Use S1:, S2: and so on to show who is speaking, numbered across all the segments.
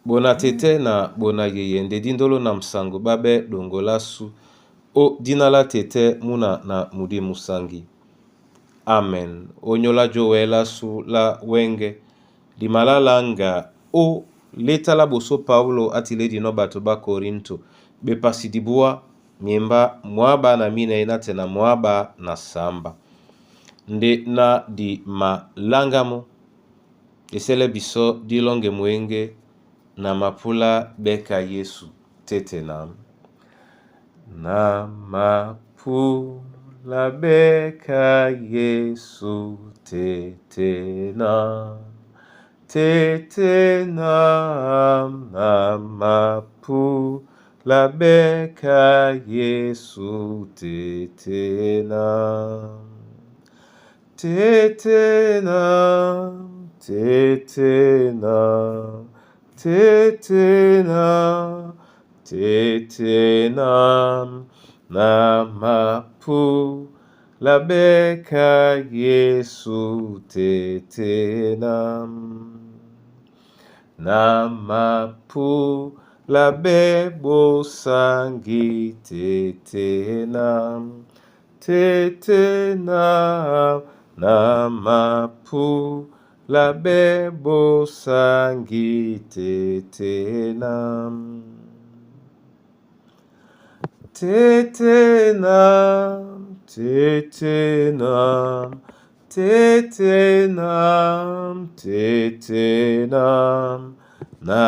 S1: Bona tɛ́tɛ́ na bona yeye nde dindolo na msango bábɛ́ ɗoŋgo lásu ó dína lá tɛ́tɛ́ múna na mudímusangi. Amen. Ónyólá jówɛ̌ lásu lá wɛ́ŋgɛ̄, di malalánga ó léta lá ɓosó Paúlo á tilédinɔ́ ɓato ɓá Korintó, Ɓepasi dibúá, miembá 44 na tɛna 47. Ndé ná di maláŋgámɔ́, esɛ́lɛ́ bisɔ́ dí lɔ́ŋgɛ muéŋgé na mapúlá ɓɛ́ ka Yésu tɛ́tɛ́ ná. Na mapúlá ɓɛ́ ka Yésu tɛ́tɛ́ ná. Tɛ́tɛ́ ná na mapúlá ɓɛ́ ka Yésu tɛ́tɛ́ ná. Tɛ́tɛ́ ná, tɛ́tɛ́ ná, tɛ́tɛ́ ná, tɛ́tɛ́ ná, na mapúlá ɓɛ́ ka Yésu tɛ́tɛ́ ná. Na mapúlá ɓɛ́ ɓosangi tɛ́tɛ́ ná. Tɛ́tɛ́ ná, na mapúlá ɓɛ́ ɓosangi tɛ́tɛ́ ná. Tɛ́tɛ́ ná, tɛ́tɛ́ ná, tɛ́tɛ́ ná, tɛ́tɛ́ ná, na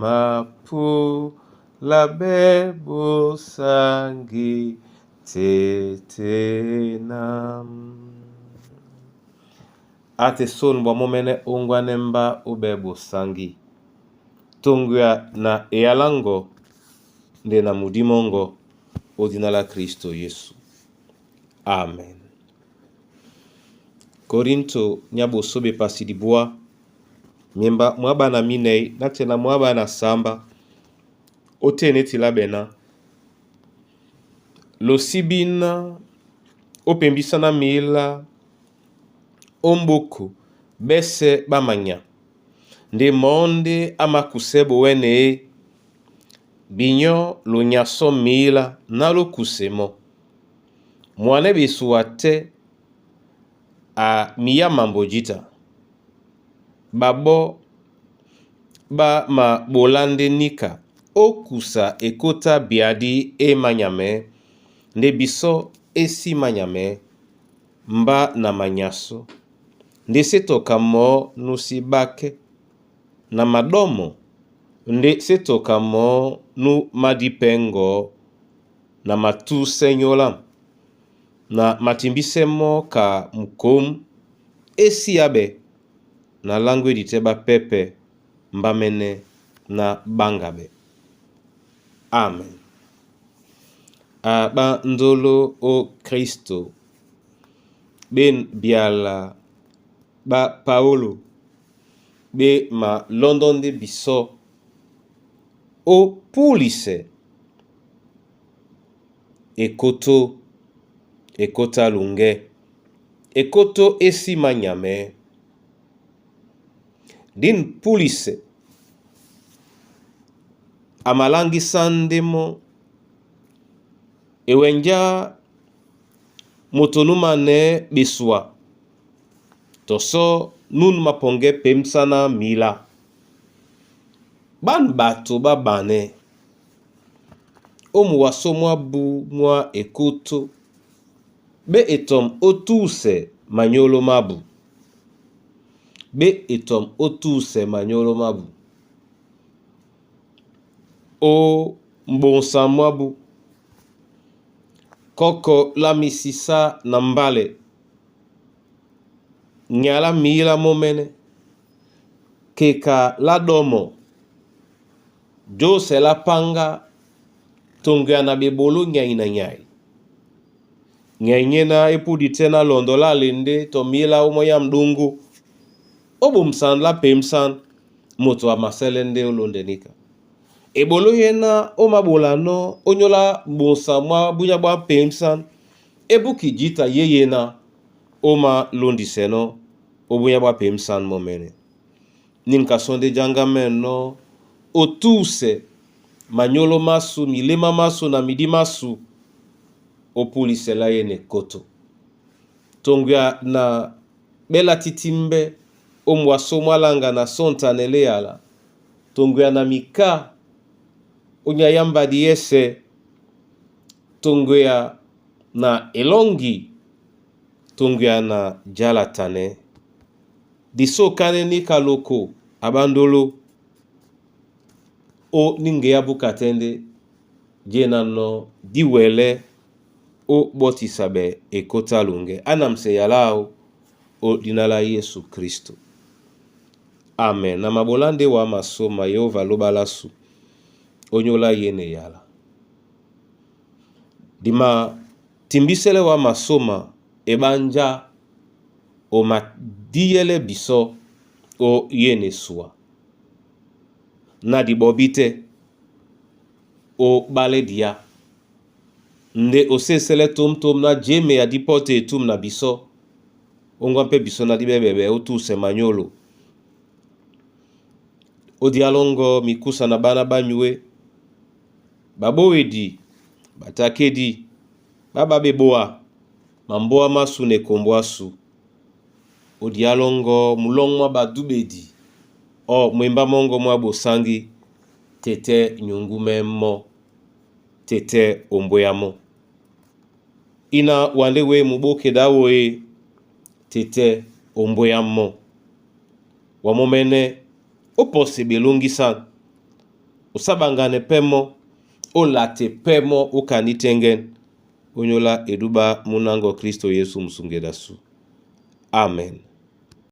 S1: mapúlá ɓɛ́ ɓosangi tɛ́tɛ́ ná. A te sôn mbwa mɔ́mɛ́nɛ́ óŋgwánɛ́ mbá óɓɛ́ ɓosáŋgi. Toŋgoa na eyaláŋgɔ nde na mudí mɔ́ŋgɔ ó dína lá Krísto Yésu. Amen. Korintó nyá ɓosó ɓepasi dibúá, miembá 44 na tɛna 47 ótên é tilá ɓɛ̀ ná: Losí bíná ó pembísáná mǐlá ó mbóko ɓɛ́sɛ̄ ɓá manya, ndé mɔɔ́ ndé á mākusɛ́ ɓowɛ́n e, binyɔ́ lonyasɔ́ mǐlá ná ló kuse mɔ́. Mwanɛ́ ɓesua tɛ́ a miyá mambo jǐta. Ɓaɓɔ́ ɓá maɓolá ndé níka ó kusa ekótá byadí é mányamɛɛ́, ndé bisɔ́ é sí mányamɛɛ́, mbá na manyasɔ́, ndé sé tɔ ka mɔɔ́ nú sí ɓákɛ́, na maɗɔ́mɔ, ndé sé tɔ ka mɔɔ́ nú mádípɛ̄ ŋgɔ̌ na matúsɛ́ nyólan, na matimbísɛ́ mɔ́ ka mukǒm é sí áɓɛ́, na láŋgwé di tɛ́ ɓá pɛ́pɛ̄ mbámɛ́nɛ́ ná ɓáŋgaɓɛ́. Amen. A ɓá ndóló ó Krísto, ɓên byala ɓá Paúlo ɓé malɔ́ndɔ́ ndé bisɔ́ ó púlisɛ ekótó ekótá luŋgɛ́, ekótó é sí mányamɛɛ́. Dín púlisɛ a maláŋgísá ndé mɔ́ ewɛnjá moto nú manɛɛ́ ɓesua tɔ sɔ́ nú mapɔŋgɛ́ pemsáná mǐlá. Ɓân ɓato ɓá ɓanɛ́ ó muwasó mwábū mwá ekótó ɓé etɔm ó túsɛ manyóló mábū. Ɓé etɔm ó túsɛ manyóló mábū. Ó mboŋsa mwábū, kɔ́kɔ lá misisá na mbálɛ, nya lá mǐlá mɔ́mɛ́nɛ́, keka lá ɗɔ́mɔ, jósɛ lá páŋgá, toŋgoa na ɓeɓoló nyay na nyay. Nyay nyéná é púdi tɛ́ ná lɔndɔ lá alendé tɔ mǐlá ó mɔ́ yám ɗóŋgó. Ó ɓomsân lá pemsán, moto a masɛ́lɛ́ ndé ó lóndɛ níka. Eɓoló yɛ́ná ó māɓolanɔ́ ónyólá mboŋsa mwá búnyá ɓwá pemsán, é búki jǐta yéyena ó málóndisɛnɔ́ ó búnyá ɓwá pemsán mɔ́mɛ́nɛ́. Ní ŋkasɔ́ ndé jáŋgámɛ́nɔ́ Otúsɛ manyolo masu, milema masu na midi masu, opulisɛ la yene koto. Tongwia na bela titimbe o mwaso mwalanga na sontane leyala. Tongwia na mika onyayamba diese. Tongwia na elongi. Tongwia na jalatane. Disokane ni kaloko abandolo o ninge ya bukatende jena no diwele o botisabe ekota lunge anamse yalao o dina la Yesu Kristo. Amen. Na mabolande wa masoma Yehova lobalasu onyola yene yala. Dima timbisele wa masoma ebanja o madiyele biso o yene sua. Na dibobite o bale dia. Nde osesele tom na jeme ya dipote etum na biso. Ongwa mpe biso na dibebebe otuse manyolo. Odialongo mikusa na bana banyue. Babowedi, batakedi, bababeboa, mamboa masu ne komboasu. Odialongo mulongwa badubedi. O mwemba mongo mwa bosangi tete nyungume mo tete omboyamo. Ina wande we muboke dawo e tete omboyamo. Wamomene opose belongisa osabangane pemo olate pemo okanitengen onyola eduba munango Kristo Yesu musungedasu. Amen.